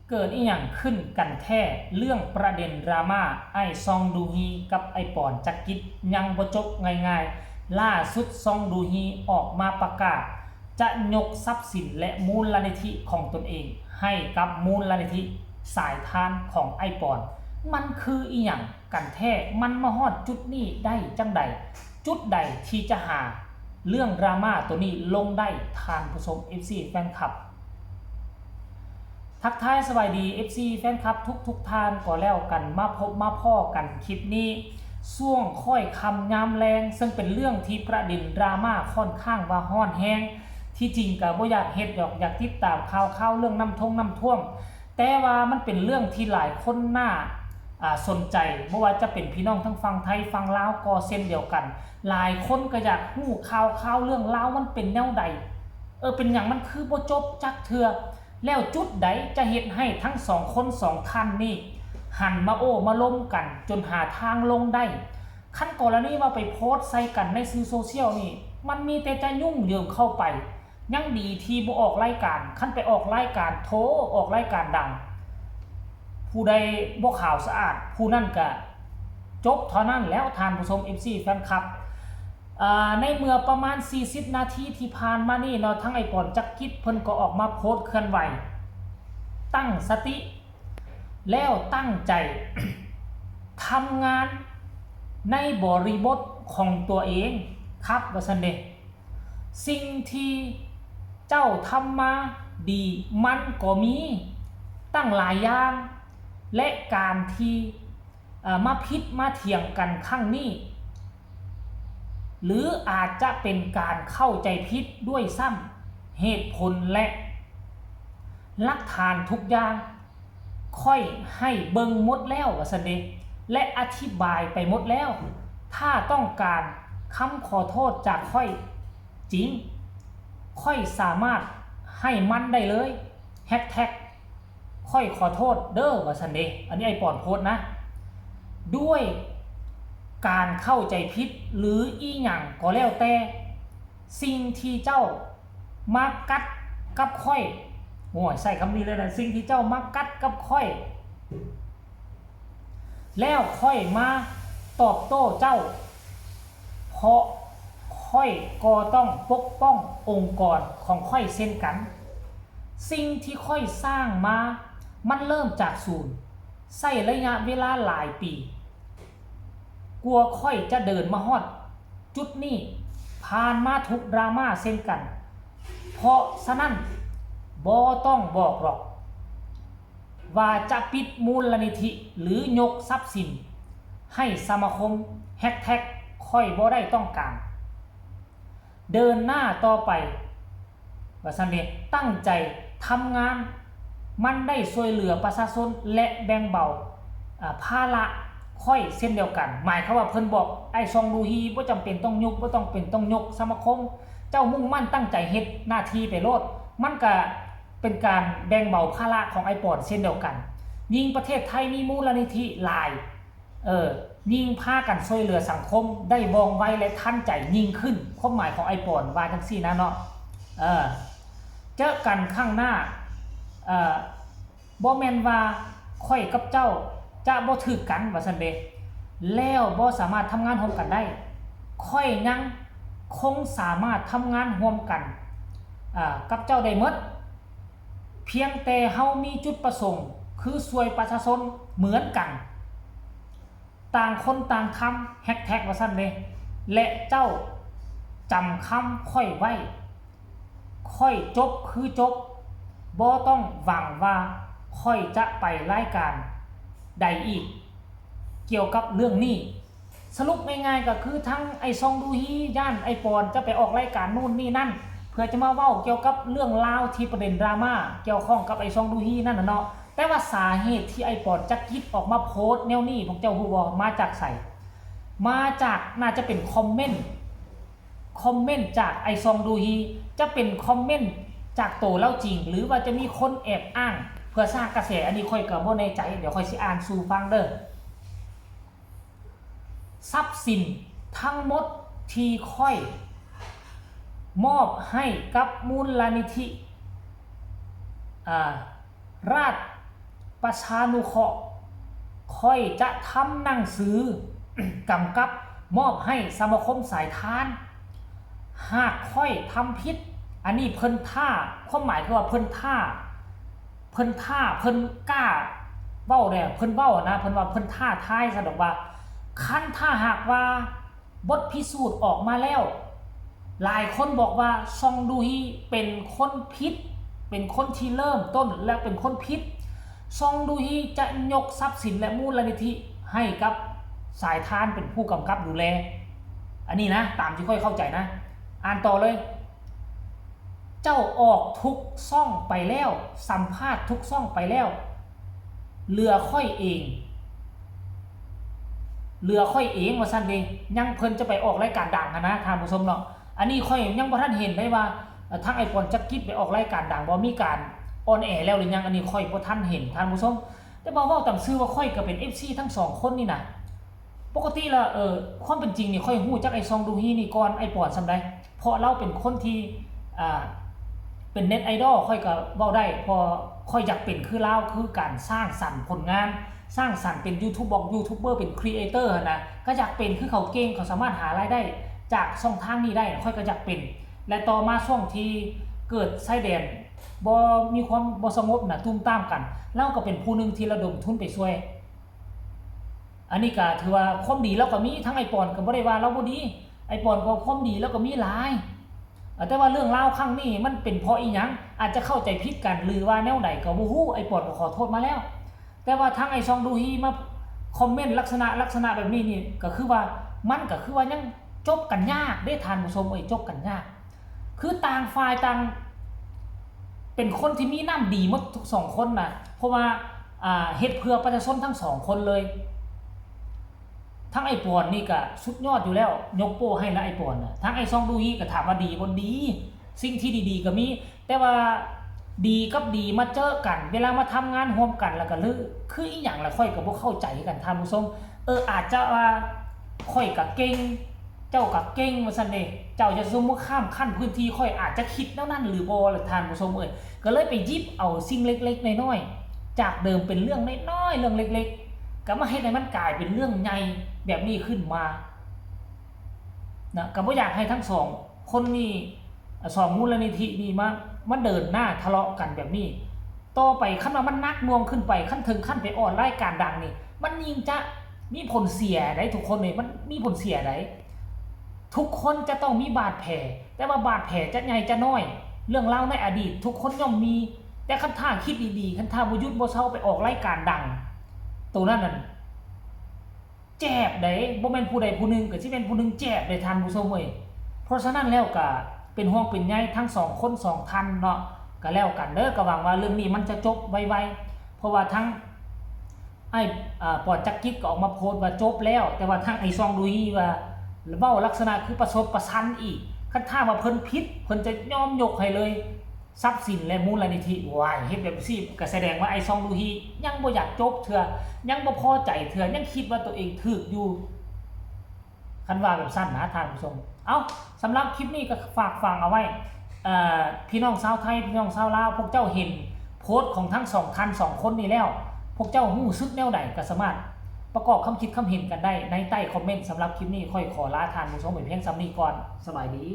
ເກີດອີ່ຫຍັງຂຶ້ນກັນແທ້? ເລື່ອງປະເດັນດຣາມາອ້າຍຊອງດູຮີກັບອ້າຍປອນຈັກກິດຍັງບໍ່ຈົບງ່າຍໆ. ລ່າສຸດຊອງດູຮີອອກມາປະກາດຈະຍົກຊັບສິນ ແລະ ມູນລະນິທິຂອງຕົນເອງໃຫ້ກັບມູນລະນິທິສາຍທານຂອງອ້າຍປອນ. ມັນຄືອີ່ຫຍັງກັນແທ້? ມັນມາຮອດຈຸດນີ້ໄດ້ຈັ່ງໃດ? ຈຸດໃດທີ່ຈະຫາເລື່ອງດຣາມາໂຕນີ້ລົງໄດ້? ທ່ານຜູ້ຊົມ ເອັຟຊີ ແຟນຄລັບ. ທັກທາຍສະບາຍດີ ເອັຟຊີ ແຟນຄລັບທຸກໆທ່ານກໍແລ້ວກັນ, ມາພົບມາພໍ້ກັນຄລິບນີ້ ຊ່ວງຄ້ອຍຄ່ຳຍາມແລງ, ເຊິ່ງເປັນເລື່ອງທີ່ປະເດັນດຣາມາຂ້ອນຂ້າງວ່າຮ້ອນແຮງ. ທີ່ຈິງກໍບໍ່ຢາກເຮັດດອກ, ຢາກຕິດຕາມຂ່າວຄາວເລື່ອງນ້ຳທົ່ງນ້ຳຖ້ວມ, ແຕ່ວ່າມັນເປັນເລື່ອງທີ່ຫຼາຍຄົນໜ້າ ອາ ສົນໃຈ, ບໍ່ວ່າຈະເປັນພີ່ນ້ອງທັງຝັ່ງໄທຝັ່ງລາວກໍເຊັ່ນດຽວກັນ. ຫຼາຍຄົນກໍຢາກຮູ້ຂ່າວຄາວເລື່ອງລາວມັນເປັນແນວໃດ, ເອີ ເປັນຫຍັງມັນຄືບໍ່ຈົບຈັກເທື່ອ? ແລ້ວຈຸດໃດຈະເຮັດໃຫ້ທັງສອງຄົນສອງທ່ານນີ້ຫັນມາໂອ້ມາລົມກັນຈົນຫາທາງລົງໄດ້? ຄັນກໍລະນີວ່າໄປໂພສໃສ່ກັນໃນສື່ໂຊຊຽວນີ້ ມັນມີແຕ່ຈະຫຍຸ້ງເຢິງເຂົ້າໄປ. ຍັງດີທີ່ບໍ່ອອກລາຍການ, ຄັນໄປອອກລາຍການ ໂທ້ ອອກລາຍການດັງ ຜູ້ໃດບໍ່ຂາວສະອາດ ຜູ້ນັ້ນກະຈົບເທົ່ານັ້ນແລ້ວ ທ່ານຜູ້ຊົມ ເອັຟຊີ ແຟນຄລັບ. ອາ ໃນເມື່ອປະມານສີ່ສິບນາທີທີ່ຜ່ານມານີ້ເນາະ, ທາງອ້າຍປອນຈັກກິດເພິ່ນກໍອອກມາໂພສເຄື່ອນໄຫວ ຕັ້ງສະຕິ ແລ້ວຕັ້ງໃຈທຳງານໃນບໍລິບົດຂອງຕົວເອງຄັບ ວ່າຊັ້ນເດ. ສິ່ງທີ່ເຈົ້າທຳມາດີມັນກໍມີຕັ້ງຫຼາຍຢ່າງ ແລະ ການທີ່ ເອີ ມາຜິດມາຖຽງກັນຄັ້ງນີ້ ຫຼື ອາດຈະເປັນການເຂົ້າໃຈຜິດດ້ວຍຊ້ຳ, ເຫດຜົນ ແລະ ຫຼັກຖານທຸກຢ່າງ ຂ້ອຍໃຫ້ເບິ່ງໝົດແລ້ວ ວ່າຊັ້ນເດ ແລະ ອະທິບາຍໄປໝົດແລ້ວ. ຖ້າຕ້ອງການຄຳຂໍໂທດຈາກຂ້ອຍຈິງ, ຂ້ອຍສາມາດໃຫ້ມັນໄດ້ເລີຍ ແຮັດແທັກ ຂ້ອຍຂໍໂທດເດີ ວ່າຊັ້ນເດ. ອັນນີ້ອ້າຍປອນໂພສນະ. ດ້ວຍການເຂົ້າໃຈຜິດ ຫຼື ອີ່ຫຍັງກໍແລ້ວແຕ່, ສິ່ງທີ່ເຈົ້າມາກັດກັບຂ້ອຍ, ໂອ້ຍ ໃຊ້ຄຳນີ້ເລີຍນະ, ສິ່ງທີ່ເຈົ້າມາກັດກັບຂ້ອຍ ແລ້ວຂ້ອຍມາຕອບໂຕ້ເຈົ້າ, ເພາະຂ້ອຍກໍຕ້ອງປົກປ້ອງອົງກອນຂອງຂ້ອຍເຊັ່ນກັນ. ສິ່ງທີ່ຂ້ອຍສ້າງມາ ມັນເລີ່ມຈາກສູນ, ໃຊ້ໄລຍະເວລາຫຼາຍປີ ກວ່າຂ້ອຍຈະເດີນມາຮອດຈຸດນີ້, ຜ່ານມາທຸກດຣາມາເຊັ່ນກັນ. ເພາະສະນັ້ນ ບໍ່ຕ້ອງບອກດອກວ່າຈະປິດມູນລະນິທິ ຫຼື ຍົກຊັບສິນໃຫ້ສະມາຄົມ, ແຮັດແທັກ ຂ້ອຍບໍ່ໄດ້ຕ້ອງການ. ເດີນໜ້າຕໍ່ໄປ ວ່າຊັ້ນເດ, ຕັ້ງໃຈທຳງານ, ມັນໄດ້ຊ່ວຍເຫຼືອປະຊາຊົນ ແລະ ແບ່ງເບົາ ອາ ພາລະຂ້ອຍເຊັ່ນດຽວກັນ. ໝາຍຄວາມວ່າເພິ່ນບອກອ້າຍຊອງດູຮີ ບໍ່ຈຳເປັນຕ້ອງຍຸບ, ບໍ່ຕ້ອງເປັນຕ້ອງຍົກສະມາຄົມ, ເຈົ້າມຸ່ງໝັ້ນຕັ້ງໃຈເຮັດໜ້າທີ່ໄປໂລດ. ມັນກະເປັນການແບ່ງເບົາພາລະຂອງອ້າຍປອນເຊັ່ນດຽວກັນ. ຍິ່ງປະເທດໄທມີມູນລະນິທິຫຼາຍ, ເອີ ຍິ່ງພາກັນຊ່ວຍເຫຼືອສັງຄົມໄດ້ວ່ອງໄວ ແລະ ທັນໃຈຍິ່ງຂຶ້ນ. ຄວາມໝາຍຂອງອ້າຍປອນວ່າຈັ່ງຊີ້ນະເນາະ. ເອີ ເຈີກັນຄັ້ງໜ້າ, ເອີ ບໍ່ແມ່ນວ່າຂ້ອຍກັບເຈົ້າຈະບໍ່ຖືກກັນ ວ່າຊັ້ນເດ, ແລ້ວບໍ່ສາມາດທຳງານຮ່ວມກັນໄດ້. ຂ້ອຍຍັງຄົງສາມາດທຳງານຮ່ວມກັນ, ເອີ ກັບເຈົ້າໄດ້ໝົດ. ພຽງແຕ່ເຮົາມີຈຸດປະສົງຄືຊ່ວຍປະຊາຊົນເໝືອນກັນ, ຕ່າງຄົນຕ່າງທຳ, ແຮັດແທັກວ່າຊັ້ນເດ, ແລະ ເຈົ້າຈຳຄຳຂ້ອຍໄວ້, ຂ້ອຍຈົບຄືຈົບ, ບໍ່ຕ້ອງຫວັງວ່າຂ້ອຍຈະໄປລາຍການໃດອີກກ່ຽວກັບເລື່ອງນີ້. ສະຫຼຸບງ່າຍໆກໍຄືທັງອ້າຍຊອງດູຮີຢ້ານອ້າຍປອນຈະໄປອອກລາຍການໂນ່ນນີ້ນັ້ນ ເພື່ອຈະມາເວົ້າກ່ຽວກັບເລື່ອງລາວທີ່ປະເດັນດຣາມາກ່ຽວຂ້ອງກັບອ້າຍຊອງດູຮີນັ້ນນະເນາະ. ແຕ່ວ່າສາເຫດທີ່ອ້າຍປອນຈັກກິດອອກມາໂພສແນວນີ້ ພວກເຈົ້າຮູ້ບໍ່ ມາຈາກໃສ? ມາຈາກ ໜ້າຈະເປັນຄອມເມັນ, ຄອມເມັນຈາກອ້າຍຊອງດູຮີ, ຈະເປັນຄອມເມັນຈາກໂຕລາວຈິງ ຫຼືວ່າຈະມີຄົນແອບອ້າງເພື່ອສ້າງກະແສ, ອັນນີ້ຂ້ອຍກໍບໍ່ແນ່ໃຈ, ດຽວຂ້ອຍຊິອ່ານສູ່ຟັງເດີ້. ຊັບສິນທັງໝົດທີ່ຂ້ອຍມອບໃຫ້ກັບມູນລະນິທິ ອາ ລາດ ປະຊານຸເຄາະ ຂ້ອຍຈະທຳໜັງສືກຳກັບມອບໃຫ້ສະມາຄົມສາຍທານ. ຫາກຂ້ອຍທຳຜິດ, ອັນນີ້ເພິ່ນທ້າ, ຄວາມໝາຍຄືວ່າເພິ່ນທ້າ, ເພິ່ນທ້າ, ເພິ່ນກ້າເວົ້າແດ່, ເພິ່ນເວົ້ານະ, ເພິ່ນວ່າເພິ່ນທ້າທາຍຊັ້ນດອກວ່າ ຄັນຖ້າຫາກວ່າ ບົດພິສູດອອກມາແລ້ວ, ຫຼາຍຄົນບອກວ່າຊອງດູຮີເປັນຄົນຜິດ, ເປັນຄົນທີ່ເລີ່ມຕົ້ນ ແລະ ເປັນຄົນຜິດ. ຊອງດູຮີຈະຍົກຊັບສິນ ແລະ ມູນລະນິທິໃຫ້ກັບສາຍທານເປັນຜູ້ກຳກັບດູແລ. ອັນນີ້ນະ, ຕາມທີ່ຂ້ອຍເຂົ້າໃຈນະ. ອ່ານຕໍ່ເລີຍ. ເຈົ້າອອກທຸກຊ່ອງໄປແລ້ວ, ສຳພາດທຸກຊ່ອງໄປແລ້ວ, ເຫຼືອຂ້ອຍເອງ, ເຫຼືອຂ້ອຍເອງວ່າຊັ້ນເດ. ຍັງເພິ່ນຈະໄປອອກລາຍການດັງຫັ້ນນະ ທ່ານຜູ້ຊົມເນາະ. ອັນນີ້ຂ້ອຍຍັງບໍ່ທັນເຫັນໄດ້ວ່າ ເອີ ທາງອ້າຍປອນຈັກກິດໄປອອກລາຍການດັງບໍ່, ມີການອອນແອແລ້ວຫຼືຍັງ, ອັນນີ້ຂ້ອຍບໍ່ທັນເຫັນ ທ່ານຜູ້ຊົມ. ແຕ່ວ່າເວົ້າຕາມຊື່ວ່າຂ້ອຍກໍເປັນເອັຟຊີທັງສອງຄົນນີ້ນະ. ປົກກະຕິລະ ເອີ ຄວາມເປັນຈິງນີ້ ຂ້ອຍຮູ້ຈັກໄອ້ຊອງດູຮີນີ້ກ່ອນໄອ້ປອນຊ້ຳໃດ໋ ເພາະລາວເປັນຄົນທີ່ ອ່າ ເປັນເນັດໄອດອລ ຂ້ອຍກໍເວົ້າໄດ້ ເພາະຂ້ອຍຢາກເປັນຄືລາວ ຄືການສ້າງສັນຜົນງານ, ສ້າງສັນເປັນຢູທູບເບີ ຢູທູບເບີ ເປັນຄຣີເອເຕີຫັ້ນນະ, ກໍຢາກເປັນຄືເຂົາເກັ່ງ, ເຂົາສາມາດຫາລາຍໄດ້ຈາກຊ່ອງທາງນີ້ໄດ້, ຂ້ອຍກໍຢາກເປັນ. ແລະ ຕໍ່ມາຊ່ວງທີ່ເກີດຊາຍແດນບໍ່ມີຄວາມບໍ່ສະຫງົບນະ ຕຸ້ມຕາມກັນ, ລາວກໍເປັນຜູ້ໜຶ່ງທີ່ລະດົມທຶນໄປຊ່ວຍ. ອັນນີ້ກໍຖືວ່າຄວາມດີລາວກໍມີ, ທັງໄອ້ປອນກໍບໍ່ໄດ້ວ່າລາວບໍ່ດີ, ໄອ້ປອນກໍຄວາມດີລາວກໍມີຫຼາຍ. ເອີ ແຕ່ວ່າເລື່ອງລາວຄັ້ງນີ້ມັນເປັນເພາະອີ່ຫຍັງ? ອາດຈະເຂົ້າໃຈຜິດກັນ ຫຼືວ່າແນວໃດກໍບໍ່ຮູ້, ໄອ້ປອນກໍຂໍໂທດມາແລ້ວ. ແຕ່ວ່າທາງໄອ້ຊອງດູຮີມາຄອມເມັນລັກສະນະ ລັກສະນະແບບນີ້ນີ້ ກໍຄືວ່າ ມັນກໍຄືວ່າຍັງຈົບກັນຍາກເດ້ທ່ານຜູ້ຊົມເອີຍ, ຈົບກັນຍາກ. ຄືຕ່າງຝ່າຍຕ່າງເປັນຄົນທີ່ມີນ້ຳດີໝົດທັງສອງຄົນນະ, ເພາະວ່າ ອ່າ ເຮັດເພື່ອປະຊາຊົນທັງສອງຄົນເລີຍ. ທັງໄອ້ປອນນີ້ກະສຸດຍອດຢູ່ແລ້ວ, ຍົກໂປ້ໃຫ້ລະໄອ້ປອນນະ. ທັງໄອ້ຊອງດູຮີກະຖາມວ່າດີບໍ່? ດີ. ສິ່ງທີ່ດີໆກະມີ, ແຕ່ວ່າດີກັບດີມາເຈີກັນ, ເວລາມາທຳງານຮ່ວມກັນລະກະລື ຄືອີ່ຫຍັງລະ ຂ້ອຍກະບໍ່ເຂົ້າໃຈຄືກັນທ່ານຜູ້ຊົມ. ເອີ ອາດຈະວ່າຂ້ອຍກະເກັ່ງ ເຈົ້າກະເກັ່ງວ່າຊັ້ນເດ, ເຈົ້າຈະສົມມຸດຂ້າມຂັ້ນພື້ນທີ່ຂ້ອຍ, ອາດຈະຄິດແນວນັ້ນຫຼືບໍ່ລະທ່ານຜູ້ຊົມເອີຍ. ກໍເລີຍໄປຫຍິບເອົາສິ່ງເລັກໆນ້ອຍໆ ຈາກເດີມເປັນເລື່ອງນ້ອຍໆ ເລື່ອງເລັກໆ ກໍມາເຮັດໃຫ້ມັນກາຍເປັນເລື່ອງໃຫຍ່ແບບນີ້ຂຶ້ນມານະ. ກໍບໍ່ຢາກໃຫ້ທັງສອງຄົນນີ້ ສອງມູນລະນິທິນີ້ມາ ມາເດີນໜ້າທະເລາະກັນແບບນີ້ຕໍ່ໄປ. ຄັນວ່າມັນໜັກໜ່ວງຂຶ້ນໄປ, ຄັນເຖິງຂັ້ນໄປອອກລາຍການດັງນີ້, ມັນຍິ່ງຈະມີຜົນເສຍໃດ໋ທຸກຄົນເອີຍ, ມັນມີຜົນເສຍໃດ໋. ທຸກຄົນຈະຕ້ອງມີບາດແຜ, ແຕ່ວ່າບາດແຜຈະໃຫຍ່ຈະນ້ອຍ, ເລື່ອງລາວໃນອະດີດທຸກຄົນຍ່ອມມີ. ແຕ່ຄັນຖ້າຄິດດີໆ, ຄັນຖ້າບໍ່ຢຸດບໍ່ເຊົາໄປອອກລາຍການດັງ, ໂຕນັ້ນນັ້ນ ແຈບໃດ໋, ບໍ່ແມ່ນຜູ້ໃດຜູ້ໜຶ່ງກໍຊິແມ່ນຜູ້ໜຶ່ງແຈບໃດ໋ທ່ານຜູ້ຊົມເອີຍ. ເພາະສະນັ້ນແລ້ວກໍເປັນຫ່ວງເປັນໃຍທັງສອງຄົນສອງທ່ານເນາະ, ກໍແລ້ວກັນເດີ. ກໍຫວັງວ່າເລື່ອງນີ້ມັນຈະຈົບໄວໆ, ເພາະວ່າທັງ ໄອ້ ອາ ປອນຈັກກິດກໍອອກມາໂພສວ່າຈົບແລ້ວ, ແຕ່ວ່າທາງໄອ້ຊອງດູຮີວ່າ ເວົ້າລັກສະນະຄືປະຊົດປະຊັນອີກ. ຄັນຖ້າວ່າເພິ່ນຜິດ, ເພິ່ນຈະຍອມຍົກໃຫ້ເລີຍ ຊັບສິນ ແລະ ມູນລະນິທິ. ວ້າຍ ເຮັດແບບຊີ້ກໍສະແດງວ່າໄອ້ຊອງດູຮີຍັງບໍ່ຢາກຈົບເທື່ອ, ຍັງບໍ່ພໍໃຈເທື່ອ, ຍັງຄິດວ່າຕົວເອງຖືກຢູ່. ຄັນວ່າແບບຊັ້ນນະທ່ານຜູ້ຊົມ. ເອົ້າ, ສຳລັບຄລິບນີ້ກໍຝາກຝັງເອົາໄວ້, ເອີ ພີ່ນ້ອງຊາວໄທ, ພີ່ນ້ອງຊາວລາວ, ພວກເຈົ້າເຫັນໂພສຂອງທັງສອງທ່ານສອງຄົນນີ້ແລ້ວ, ພວກເຈົ້າຮູ້ສຶກແນວໃດ? ກໍສາມາດປະກອບຄຳຄິດຄຳເຫັນກັນໄດ້ໃນໃຕ້ຄອມເມັນ. ສຳລັບຄລິບນີ້ ຂ້ອຍຂໍລາທ່ານຜູ້ຊົມໄປພຽງສ່ຳນີ້ກ່ອນ. ສະບາຍດີ.